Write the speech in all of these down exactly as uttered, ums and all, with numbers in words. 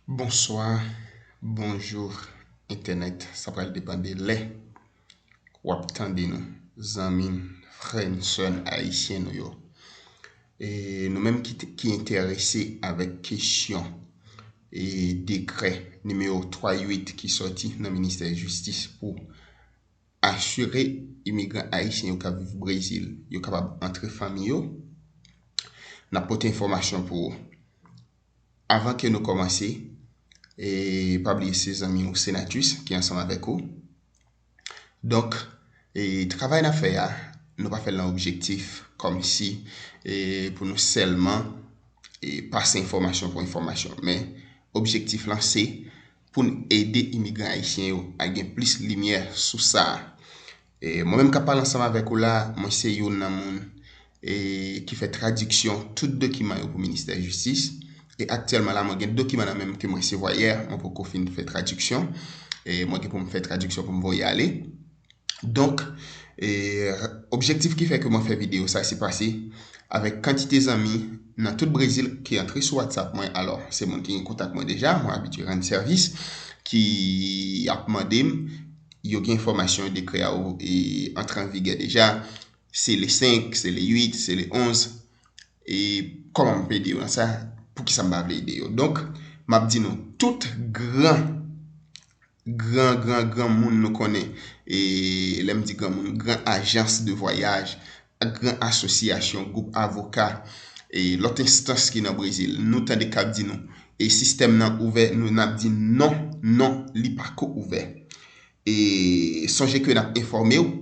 Bonswa, bonjou, entènèt. Sa pral depann de lè w ap tande nou, zanmi n, frè n, sè n ayisyen nou yo. E nou menm ki, te- ki enterese avèk kesyon e dekrè nimewo twa uit ki sòti nan ministè jistis pou asire imigran ayisyen yo k ap viv Brezil yo kapab antre fanmi yo, n ap pote enfòmasyon pou ou. Avan ke nou kòmanse, e pa bliye se zanmi w Senatus ki ansanm avèk ou. Donk, e travay n ap fè a, nou pa fè l nan objektif kòmsi e pou nou sèlman e pase enfòmasyon pou enfòmasyon. Men, objektif lan se pou n ede imigran ayisyen yo a gen plis limyè sou sa a. E mwen menm k ap pale ansanm avèk ou la, mwen se youn nan moun e ki fè tradiksyon tout dokiman yo pou ministè jistis. E aktyèlman la, mwen gen dokiman nan men m ke m resevwa yè, mwen poko fin fè tradiksyon. E mwen gen pou m fè tradiksyon pou m voye ale. Donk, e objektif ki fè ke mwen fè videyo sa, se pase avèk kantite zanmi nan tout Brezil ki antre sou WhatsApp mwen. Alò, se moun ki gen kontak mwen deja, mwen abitye rann sèvis, ki ap mande m, yo gen enfòmasyon dekrè a e antre an vigè deja. Se le senk, se le uit, se le onz. E kòman m pe ede yo nan sa? Poukisa m pa vle ede yo? Donk, m ap di nou, tout gran, gran, gran, gran moun nou konnen, e lè m di gran moun, gran ajans de vwayaj, gran asosyasyon, gwoup avoka, e lòt enstans ki nan Brezil, nou tande k ap di nou, e sistèm nan ouvè, nou n ap di non, non, li pako ouvè. E sonje ke n ap enfòme w,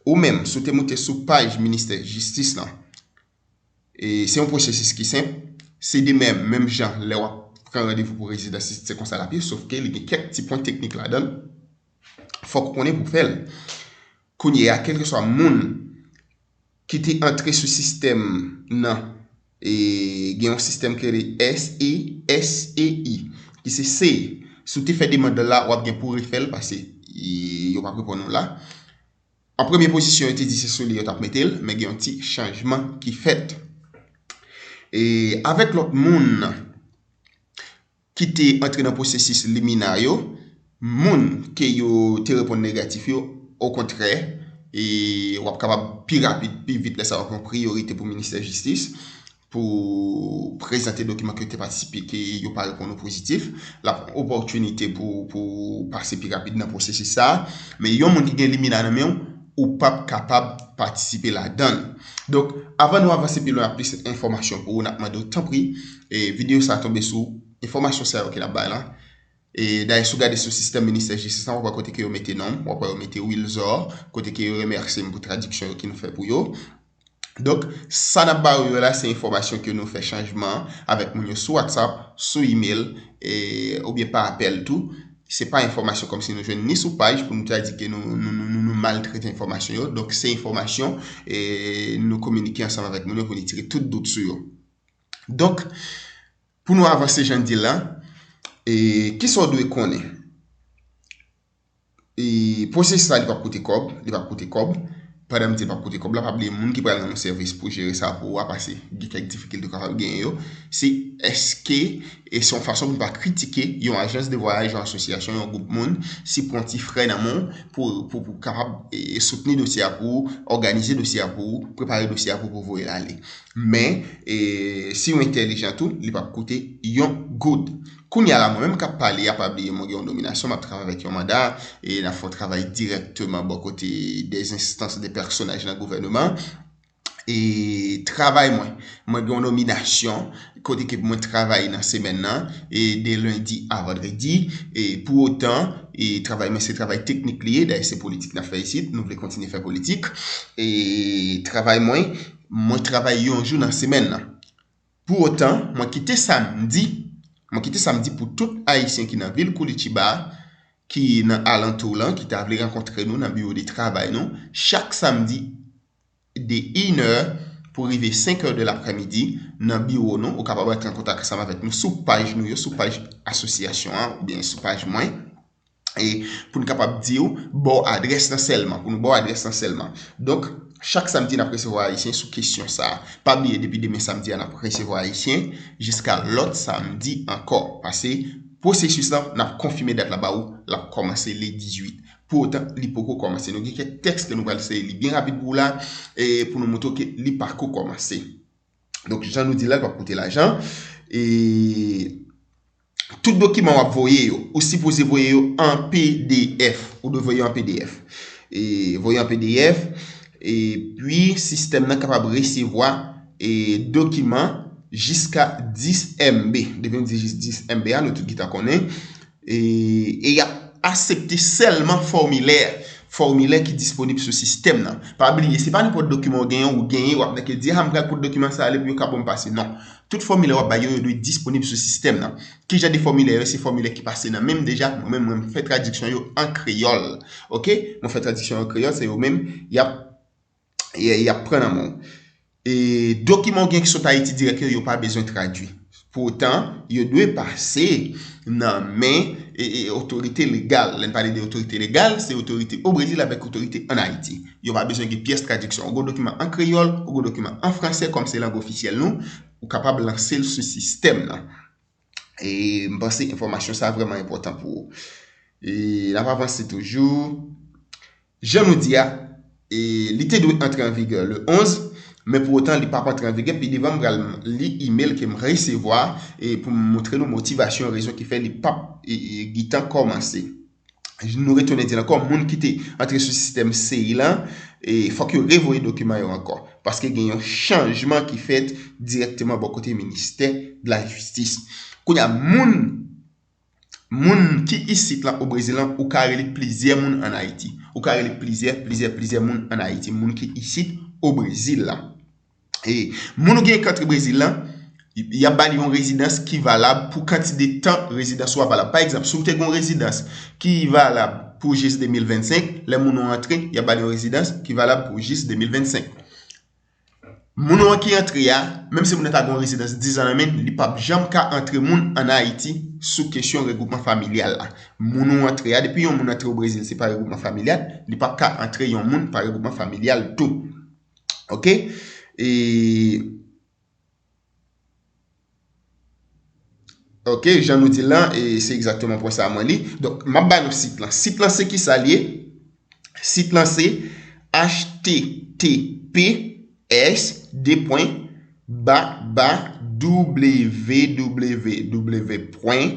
ou menm, si w te moute sou paj ministè jistis lan, e se yon pwosesis ki senp. Se de menm, menm jan lè w ap pran randevou pou rezidans, se konsa l ap ye, sof ke li gen kèk ti pwen teknik ladan l. Fòk ou konnen pou w fè l. Kounye a, kèlkeswa moun ki te antre sou sistèm nan, e gen yon sistèm ki rele S E, S E I, ki se C E. Si w te fè demann la, w ap gen pou refè l, paske e, yo p ap reponn ou la. An premye pozisyon, yo te di se sou li yo t ap mete l, men gen yon ti chanjman ki fèt. E avèk lòt moun ki te antre nan pwosesis Limina yo, moun ke yo te reponn negatif yo, okontrè, e w ap kapab pi rapid, pi vit lè sa w ap yon priyorite pou ministè jistis pou prezante dokiman ke yo te patisipe, ke yo pa reponn ou pozitif. L ap yon opòtinite pou, pou pase pi rapid nan pwosesis sa a. Men yon moun ki gen Limina nan men w, ou p ap kapab patisipe ladan l. Donk, avan nou avanse pi lwen ak plis enfòmasyon pou ou, n ap mande w, tanpri, e videyo sa a tonbe sou enfòmasyon sa yo ke n ap bay lan. E dayè, si w gade sou sistèm ministè jistis lan, w ap wè kote ke yo mete non m, w ap wè yo mete Wilzor, kote ke yo remèsye m pou tradiksyon yo ke nou fè pou yo. Donk, sa n ap ba ou yo la, se enfòmasyon ke nou fè chanjman an avèk moun yo sou WhatsApp, sou email, e, oubyen pa apèl tou. Se pa enfòmasyon kòmsi nou jwenn ni sou paj pou nou ta di ke nou, nou, nou, nou, nou maltrete enfòmasyon yo. Donk, se enfòmasyon, e, nou kominike ansanm avèk moun yo pou nou tire tout dout sou yo. Donk, pou nou avanse jan n di l la, e, kisa w dwe konnen? E pwosesis la, li p ap koute kòb, li p ap koute kòb. Pandan m di l p ap koute kòb la, pa bliye moun ki pral rann ou sèvis pou jere sa pou ou a, paske gen kèk difikilte w kapab genyen yo. Se èske, e se yon fason pou n pa kritike yon ajans de vwayaj, yon asosyasyon, yon gwoup moun, si pran ti frè nan men w pou, pou, pou kapab e, soutni dosye a pou ou, òganize dosye a pou ou, prepare dosye a pou ou, pou voye l ale. Men, e, si w entèlijan tou, li p ap koute yon goud. Kounye a la, mwen menm k ap pale a, pa bliye mwen gen yon nominasyon, m ap travay avèk yon manda, e n ap fè yon travay dirèkteman bò kote de enstans, de pèsonaj nan gouvènman. E travay mwen, mwen gen yon nominasyon, kote ke mwen travay nan semèn nan, e de lendi a vandredi, e pou otan, e travay mwen se travay teknik li ye, dayè se politik n ap fè isit, nou vle kontinye fè politik. E travay mwen, mwen travay yon jou nan semèn nan. Pou otan, mwen kite samdi, mwen kite samdi pou tout Ayisyen ki nan vil Curitiba, ki nan alantou lan, ki ta vle rankontre nou nan biwo de travay nou, chak samdi de inè pou rive senk è de laprèmidi nan biwo nou. Ou kapab antre an kontak ansanm avèk nou sou paj nou yo, sou paj asosyasyon an, oubyen sou paj mwen. E pou n kapab di w, ba w adrès lan sèlman, pou nou ba w adrès lan sèlman. Donk, chak samdi, n ap resevwa Ayisyen sou kesyon sa a. Pa bliye, depi demen samdi a, n ap resevwa Ayisyen jiska lòt samdi ankò. Pase pwosesis lan, n ap konfime dat la ba ou, l ap kòmanse le dizuit. Pou otan, li poko kòmanse. Nou gen kèk tèks ke nou pral eseye li byen rapid pou ou la, e pou nou montre w ke li pako kòmanse. Donk, jan nou di la, l p ap koute lajan. E tout dokiman w ap voye yo, ou sipoze voye yo an P D F. Ou dwe voye yo an P D F. E voye an P D F. Epi, sistèm nan kapab resevwa e dokiman jiska dis M B. Depi nou di jis dis M B a, nou tout gentan konnen. E, e y ap aksepte sèlman fòmilè, fòmilè ki disponib sou sistèm nan. Pa bliye, se pa nenpòt dokiman ou genyen, ou genyen, w ap nan ke di, "Ah, m pral pot dokiman sa ale pou yo ka ban m pase." Non. Tout fòmilè w ap bay yo, yo dwe disponib sou sistèm nan. Ki jan de fòmilè yo? Se fòmilè ki pase nan men m deja. Mwen menm, mwen fè tradiksyon yo an kreyòl. Oke? Mwen fè tradiksyon yo an kreyòl, se yo menm, y ap, y, y ap pran nan men w. E dokiman w gen ki sot Ayiti Dirèk yo, yo pa bezwen tradui. Pou otan, yo dwe pase nan men e, e, otorite legal. Lè n pale de otorite legal, se otorite o Brezil avèk otorite ann Ayiti. Yo pa bezwen gen pyès tradiksyon. Ou gen dokiman an kreyòl, ou gen dokiman an fransè kòm se lang ofisyèl nou, ou kapab lanse l sou sistèm nan. E m panse enfòmasyon sa a vrèman enpòtan pou ou. E n ap avanse toujou. Jan nou di a, e, li te dwe antre an vigè le onz, men pou otan li p ap antre an vigè. Pi devan, m pral li imèl ke m resevwa e pou m montre nou motivasyon, rezon ki fè li p ap e, e, gentan kòmanse. Nou retounen di l ankò, moun ki te antre sou sistèm C I lan, e, fòk yo revoye dokiman yo ankò. Paske gen yon chanjman ki fèt dirèkteman bò kote ministè de la jistis. Kounye a, moun, moun ki isit lan o Brezil lan, ou ka rele plizyè moun ann Ayiti. Ou ka rele plizyè, plizyè, plizyè moun ann Ayiti, moun ki isit o Brezil lan. E moun ou gen ki antre Brezil lan, y ap ba li yon rezidans ki valab pou kantite tan rezidans ou a valab. Pa egzanp, si w te gen yon rezidans ki valab pou jis de mil vennsenk, lè moun ou antre, y ap ba li yon rezidans ki valab pou jis de mil vennsenk. Moun ou an ki antre a, menm si moun nan ta gen yon rezidans diz an nan men l, li p ap janm ka antre moun ann Ayiti sou kesyon regroupman familyal la. Moun ou antre a, depi yon moun antre o Brezil, se pa regroupman familyal, li p ap ka antre yon moun pa regroupman familyal tou. Oke? E, oke, jan nou di l lan, e se egzakteman pwen sa a mwen li. Donk, m ap ba nou sit lan. Sit lan se kisa l ye? Sit lan se H T T P S, de pwen, ba, ba, W W W pwen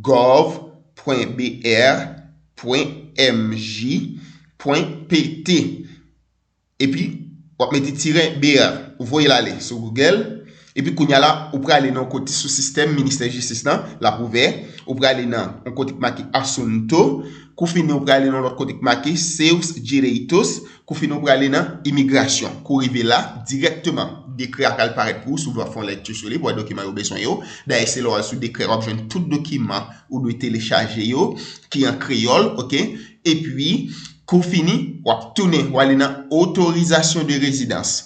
gov pwen B R pwen M J pwen P T. Epi, w ap mete tiren B R, ou voye l ale sou Google. Epi, kounye a la, ou prale nan yon kote sou sistèm Ministè Jistis lan, l ap ouvè. Ou prale nan yon kote k make Assunto. Kou fini, ou prale nan lòt kote k make Seus Direitos. Kou fini, ou prale nan Imigrasyon. Kou rive la, dirèkteman, dekrè a pral parèt pou ou si w vle w ap fè yon lèkti sou li, pou wè dokiman yo bezwen yo. Dayè, se lè w al sou dekrè, w ap jwenn tout dokiman ou dwe telechaje yo, ki an kreyòl, oke? Epi, kou fini, w ap tounen, w ale nan otorizasyon de rezidans.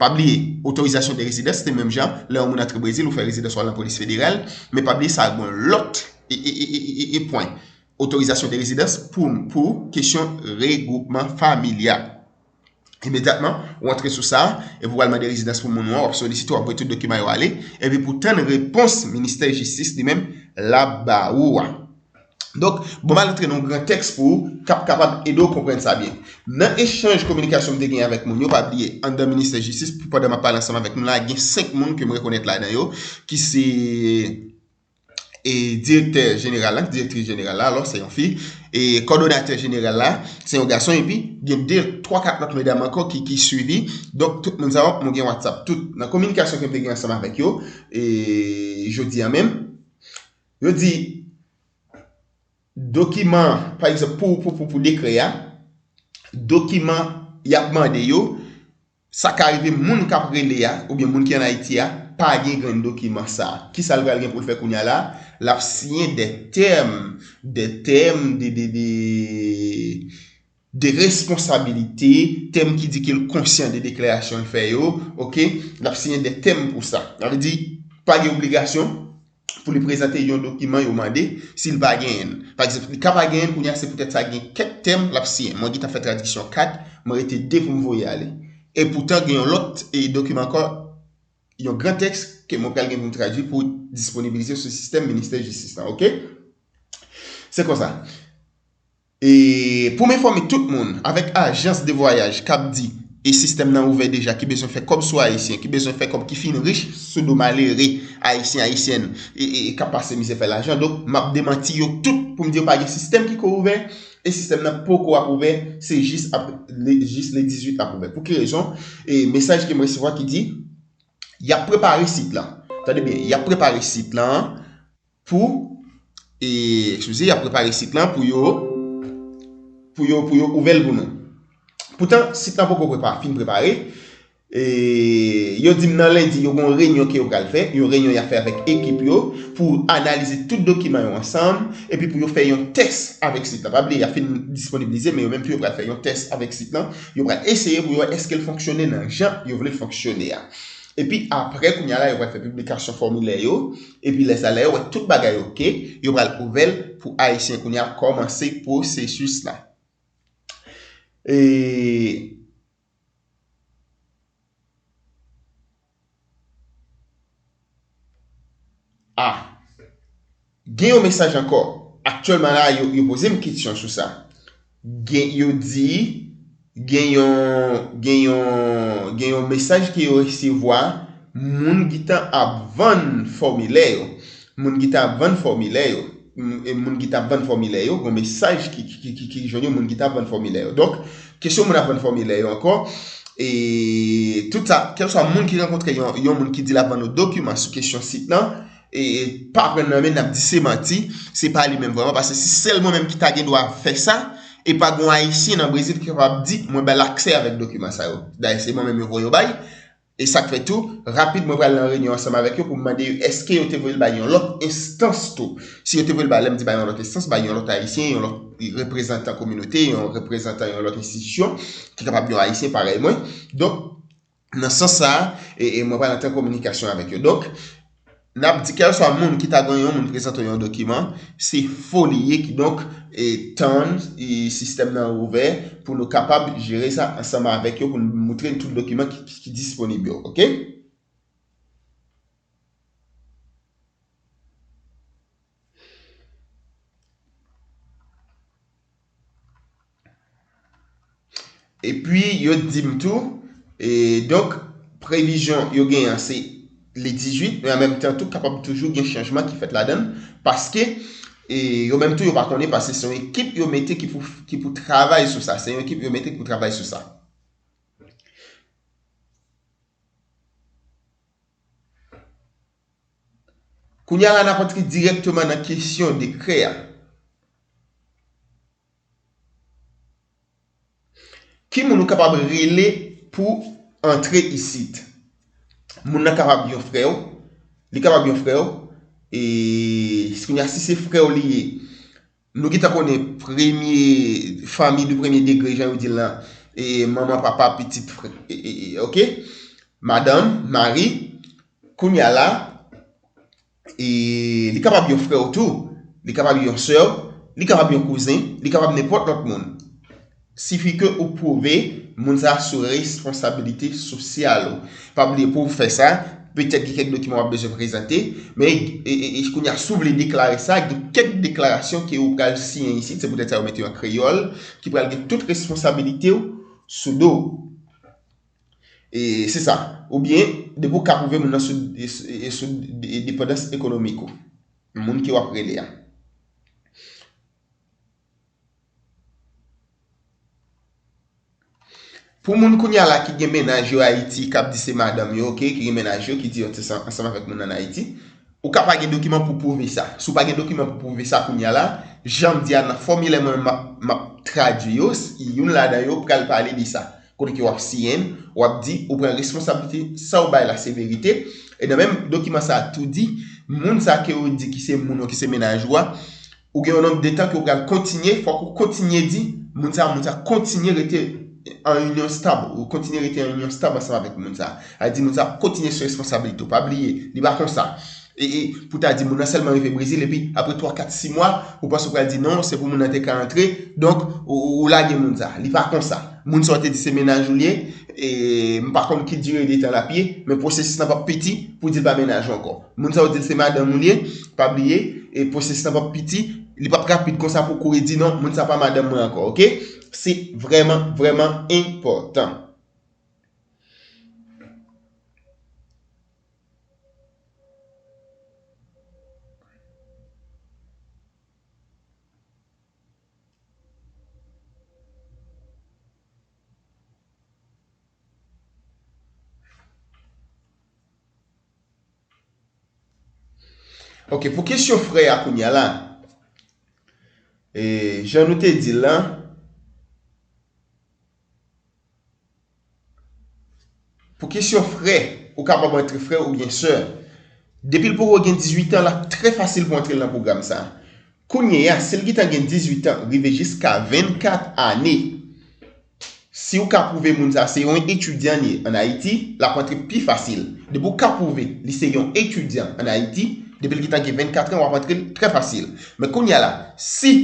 Pa bliye, otorizasyon de rezidans, se menm jan, lè yon moun antre Brezil, ou fè rezidans ou al nan polis federal, men pa bliye sa gen lòt e, e, e, e, e, e pwen. Otorizasyon de rezidans pou, pou kesyon regroupman familyal. Imedyatman, ou antre sou sa, epi w al mande rezidans pou moun ou an, w ap solisite, w ap voye tout dokiman yo ale, epi pou tann repons Ministè Jistis li menm l ap ba ou a. Donk, bon, m al antre nan yon gran tèks pou ou, k ap kapab ede w konprann sa byen. Nan echanj kominikasyon m te genyen avèk moun yo, pa bliye, anndan Ministè Jistis, pandan m ap pale ansanm avèk nou la, gen senk moun ke m rekonèt ladan yo, ki se e direktè jeneral la, direktris jeneral la, alò, se yon fi, e kòdonatè jeneral la, se yon gason, epi gen de, twa, kat lòt medam ankò ki, ki swiv li. Donk, tout moun sa yo, nou gen WhatsApp. Tout, nan kominikasyon ke m te gen ansanm avèk yo, e jodi a menm, yo di, dokiman, pa egzanp, pou, pou, pou, pou dekrè a, dokiman y ap mande yo, sa ka rive moun k ap rele a, oubyen moun ki ann Ayiti a, pa gen grenn dokiman sa a. Kisa l pral gen pou l fè kounye a la? L ap siyen de tèm, de tèm, de, de, de, de responsabilite, tèm ki di ke l konsyan de deklarasyon l fè yo, oke? L ap siyen de tèm pou sa. Sa vle di, pa gen obligasyon pou li prezante yon dokiman yo mande, si l pa genyen l. Pa egzanp, li ka pa genyen l kounye a, se poutèt sa gen kèk tèm l ap siyen. Mwen gentan fè tradiksyon kat, mwen rete de pou m voye ale. E poutan, gen yon lòt, e, dokiman ankò, yon gran tèks, ke mwen pral gen pou m tradui pou disponibilize sou sistèm ministè jistis la, oke? Se konsa. E pou m enfòme tout moun, avèk ajans de vwayaj k ap di e sistèm nan ouvè deja, ki bezwen fè kòb sou Ayisyen, ki bezwen fè kòb, ki fin rich sou do malere Ayisyen, Ayisyèn, e, e, e k ap pase mizè fè lajan. Donk, m ap demanti yo tout pou m di yo pa gen sistèm ki ko ouvè, e sistèm nan poko ap ouvè, se jis ap, le, jis le dizuit l ap ouvè. Pou ki rezon? E mesaj ke m resevwa ki di, y ap prepare sit lan. Tande byen, y ap prepare sit lan pou, e, eskize, y ap prepare sit lan pou yo, pou yo, pou yo ouvè l pou nou. Poutan, sit lan poko prepa-, fin prepare. E, yo di m nan lendi, yo gen yon reyinyon ke yo pral fè, yon reyinyon y ap fè avèk ekip yo pou analize tout dokiman yo ansanm, epi pou yo fè yon tès avèk sit lan. Pa bliye, y ap fin disponibilize, men yo menm tou yo pral fè yon tès avèk sit lan. Yo pral eseye pou yo wè èske l fonksyone nan jan yo vle l fonksyone a. Epi apre, kounye a la, yo pral fè piblikasyon fòmilè yo, epi lè sa, lè yo wè tout bagay oke, yo pral ouvè l pou Ayisyen kounye a kòmanse pwosesis la. E, a, gen yon mesaj ankò. Aktyèlman la, yo, yo poze m kesyon sou sa. Gen, yo di, gen yon, gen yon, gen yon mesaj ke yo resevwa, moun gentan ap vann fòmilè yo. Moun gentan ap vann fòmilè yo. M-, e moun gentan ap vann fòmilè yo, gon mesaj ki, ki, ki, ki, ki jwenn yo, moun gentan ap vann fòmilè yo. Donk, kesyon moun ap vann fòmilè yo ankò, e tout sa, kèlkeswa moun ki rankontre yon, yon moun ki di l ap vann yon dokiman sou kesyon sit lan, e, e pa pran nan men, n ap di se manti, se pa li menm vrèman, paske si sèl mwen menm ki ta gen dwa fè sa, e pa gon Ayisyen nan Brezil ki kapab di, mwen ba l aksè avèk dokiman sa yo. Dayè, se mwen menm yo voye yo bay. E sa k fè tou, rapid, mwen pral nan reyinyon ansanm avèk yo pou m mande yo èske yo te voye l bay yon lòt enstans tou. Si yo te voye l bay, lè m di bay yon lòt enstans, bay yon lòt Ayisyen, yon lòt reprezantan kominote, yon reprezantan yon lòt enstitisyon, ki kapab yon Ayisyen parèy mwen. Donk, nan sans sa a, e, e mwen pral antre an kominikasyon avèk yo. Donk, n ap di, kèlkeswa moun ki ta gen yon moun prezante yon dokiman, se fo li ye, kidonk, e, tann, e, sistèm nan ouvè pou nou kapab jere sa ansanm avèk yo, pou nou moutre n tout dokiman ki, ki, ki disponib yo, oke? Epi, yo di m tou, e, donk, previzyon yo genyen an se le dizuit, men an menm tan tou, kapab toujou gen chanjman ki fèt ladan l, paske, e, yo menm tou, yo pa konnen, paske se yon ekip yo mete ki pou, ki pou travay sou sa. Se yon ekip yo mete ki pou travay sou sa. Kounye a la, n ap antre dirèkteman nan kesyon dekrè a. Ki moun ou kapab rele pou antre isit? Moun nan kapab yon frè w, li kapab yon frè w, e kounye a, si se frè w li ye, nou gentan konnen premye, fanmi de premye degre, jan yo di l lan, e manman, papa, pitit, frè, e, e, e, oke? Madanm, mari, kounye a la, e li kapab yon frè w tou, li kapab yon sè w, li kapab yon kouzen, li kapab nenpòt lòt moun. Sifi ke ou pwouve moun sa a sou responsabilite sosyal ou. Pa bliye pou w fè sa, petèt gen kèk dokiman w ap bezwen prezante, men, e, e, e, kounye a, si w vle deklare sa, gen kèk deklarasyon ke ou pral siyen isit, se poutèt sa yo mete yo an kreyòl, ki pral gen tout responsabilite w sou do w. E se sa. Oubyen, depi w ka pwouve moun nan sou, e, e, sou de-, depandans ekonomik ou. Moun ke w ap rele a. Pou moun kounye a la ki gen mennaj yo Ayiti, k ap di se madanm yo, oke, ki gen mennaj yo, ki di yo te san-, ansanm avèk moun ann Ayiti, ou ka pa gen dokiman pou pwouve sa. Si w pa gen dokiman pou pwouve sa kounye a la, jan m di a nan fòmilè mwen m ap, m ap tradui yo, s-, youn ladan yo pral pale de sa. Kote ke w ap siyen, w ap di, ou pran responsablite, sa w bay la se verite. E nan menm dokiman sa a tou di, moun sa ke w di ki se moun ou, ki se mennaj ou a, ou gen yon nonb de tan ke w pral kontinye, fòk ou kontinye di, moun sa, moun sa kontinye rete an inyon stab, ou kontinye rete an inyon stab ansanm avèk moun sa. Sa vle di moun sa ap kontinye sou responsablite w. Pa bliye, li pa konsa. E, e pou ta di moun nan sèlman rive Brezil, epi apre twa, kat, sis mwa, ou panse w pral di non, se pou moun nan te ka antre, donk, ou, ou, ou lage moun sa. Li pa konsa. Moun sa w te di se mennaj ou l ye, e, m pa konn ki dire de tan l ap ye, men pwosesis lan p ap piti pou di l pa mennaj ou ankò. Moun sa w di l se madanm ou l ye, pa bliye, e pwosesis lan p ap piti, li p ap rapid konsa pou w kouri di non, moun sa pa madanm mwen ankò, oke? Se vrèman, vrèman enpòtan. Ok, pou kesyon frè a kounye a la, e, jan nou te di l lan, pou kesyon frè, ou kapab antre frè oubyen sè. Depi l poko gen dizuit an, l ap trè fasil pou antre l nan pwogram sa a. Kounye a, si l gentan gen dizuit an, rive jiska vennkat ane, si w ka pwouve moun sa a se yon etidyan li ye ann Ayiti, l ap antre pi fasil. Depi w ka pwouve li se yon etidyan ann Ayiti, depi l gentan gen vennkat an, w ap antre l trè fasil. Men kounye a la, si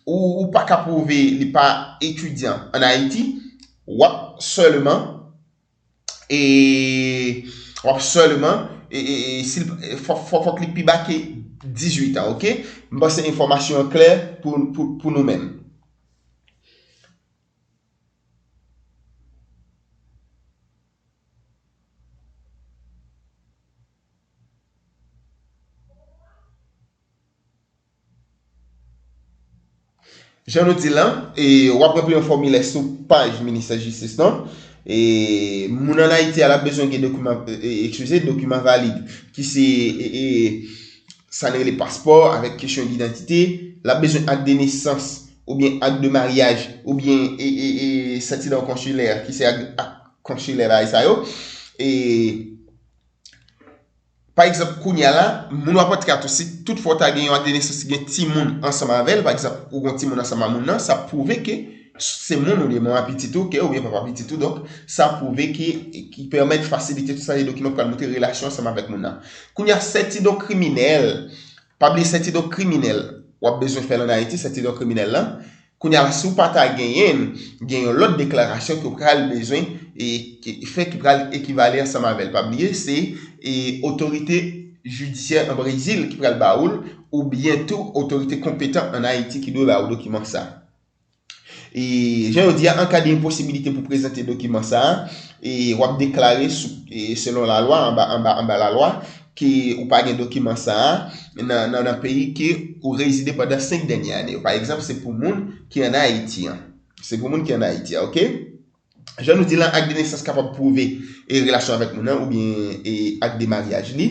ou, ou pa ka pwouve li pa etidyan ann Ayiti, w ap sèlman, e, w ap sèlman, e, e, e, si l, fò, fò, fòk li pi ba ke dizuit an, oke? M panse enfòmasyon an klè pou, pou, pou nou menm. Jan nou di l lan, e, w ap ranpli yon fòmilè sou paj Ministè Jistis lan. E, moun ann Ayiti a, l ap bezwen gen dokiman, e, eskize, dokiman valid, ki se, e, e, sa n rele paspò avèk kesyon idantite. L ap bezwen ak de nesans oubyen ak de maryaj oubyen, e, e, e, sètidan konsilè, ki se ak, ak konsilè bagay sa yo. E, Pa egzanp, kounye a la, moun w ap antre a tou, si toutfwa w ta gen yon ak de nesans ki gen timoun ansanm avè l, pa egzanp, ou gen yon timoun ansanm a moun nan, sa pwouve ke se moun ou li ye, manman pitit ou, ke, oubyen papa pitit ou, donk, sa pwouve ke, ki pèmèt fasilite tout sa, se dokiman ki pral montre relasyon ansanm avèk moun nan. Kounye a, sètidon kriminèl, pa bliye sètidon kriminèl, w ap bezwen fè l ann Ayiti, sètidon kriminèl lan. Kounye a la, si w pa ta genyen l, gen yon lòt deklarasyon ke w pral bezwen e, ke, fè ki pral ekivale ansanm avè l. Pa bliye, se, e, otorite jidisyè an Brezil ki pral ba ou l, oubyen tou otorite konpetan ann Ayiti ki dwe ba ou dokiman sa. E, jan yo di a, an ka de enposibilite pou prezante dokiman sa a, e, w ap deklare sou, e, selon lalwa, anba, anba, anba lalwa, ke ou pa gen dokiman sa a nan, nan, nan peyi ke ou rezide pandan senk dènye ane yo. Pa egzanp, se pou moun ki ann Ayiti an. Se pou moun ki ann Ayiti an, oke? Jan nou di lan, ak de nesans kapab pwouve, e, relasyon avèk moun nan, oubyen, e, ak de maryaj li.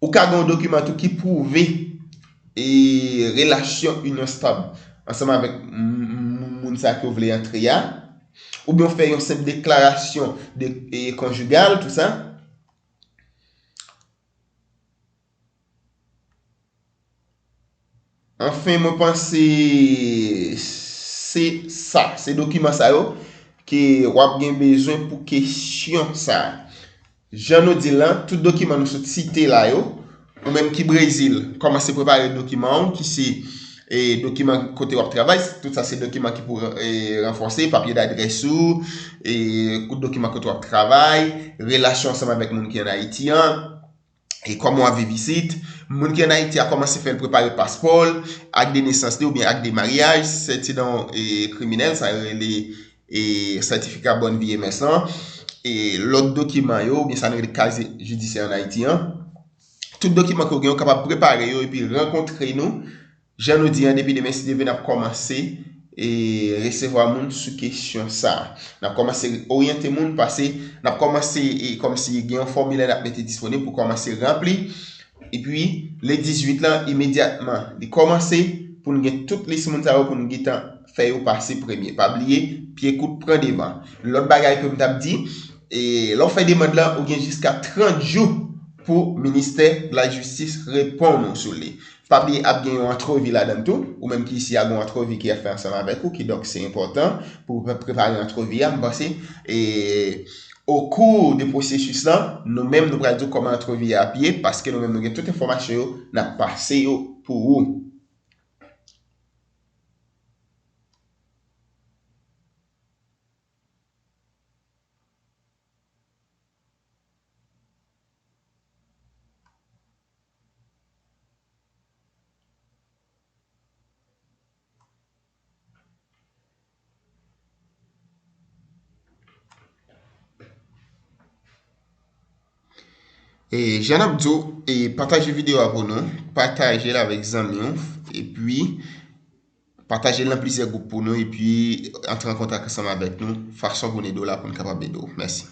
Ou ka gen yon dokiman tou ki pwouve, e, relasyon inyon stab ansanm avèk m-, m-, moun sa ke w vle antre a. Oubyen w fè yon senp deklarasyon de, e, konjigal, tou sa. Anfen, mwen panse se sa, se dokiman sa yo ke w ap gen bezwen pou kesyon sa a. Jan nou di l lan, tout dokiman nou sot site la yo, ou menm ki Brezil, kòmanse prepare dokiman ou, ki se, e, dokiman kote w ap travay, tout sa se dokiman ki pou, e, ranfòse, papye dadrès ou, e, dokiman kote w ap travay, relasyon ansanm avèk moun ki ann Ayiti an, e kòman w ap viv isit. Moun ki ann Ayiti a kòmanse fè l prepare paspò l, ak de nesans li oubyen ak de maryaj, sètidan, e, kriminèl, sa yo rele, e, sètifika bòn vi e mès lan, e lòt dokiman yo, oubyen sa nou rele kazye jidisyè ann Ayiti an. Tout dokiman ke w gen, ou kapab prepare yo epi rankontre nou. Jan nou di an, depi demen, si Dye vle, n ap kòmanse, e, resevwa moun sou kesyon sa a. N ap kòmanse oryante moun, pase, n ap kòmanse, e, kòmsi gen yon fòmilè n ap mete disponib pou kòmanse ranpli. Epi, le dizuit lan, imedyatman, li kòmanse pou n gen tout lis moun sa yo pou n gentan fè yo pase premye. Pa bliye, pye kout pran devan. Lòt bagay ke m t ap di, e, lè w fè demann lan, ou gen jiska trant jou pou ministè lajistis reponn ou sou li. Pa bliye ap gen yon antrevi ladan l tou. Ou menm ki isi a, gen yon antrevi ki ap fè ansanm avèk ou, kidonk se enpòtan pou w pre-, prepare antrevi a. M panse, e, au cours de pwosesis lan, nou menm nou pral di w kòman antrevi a ap ye, paske nou menm nou gen tout enfòmasyon yo, n ap pase yo pou ou. E jan n ap di w, e pataje videyo a pou nou, pataje l avèk zanmi w, epi pataje l nan plizyè gwoup pou nou, epi antre an kontak ansanm avèk nou, fason pou n ede w la pou n kapab ede w. Mèsi.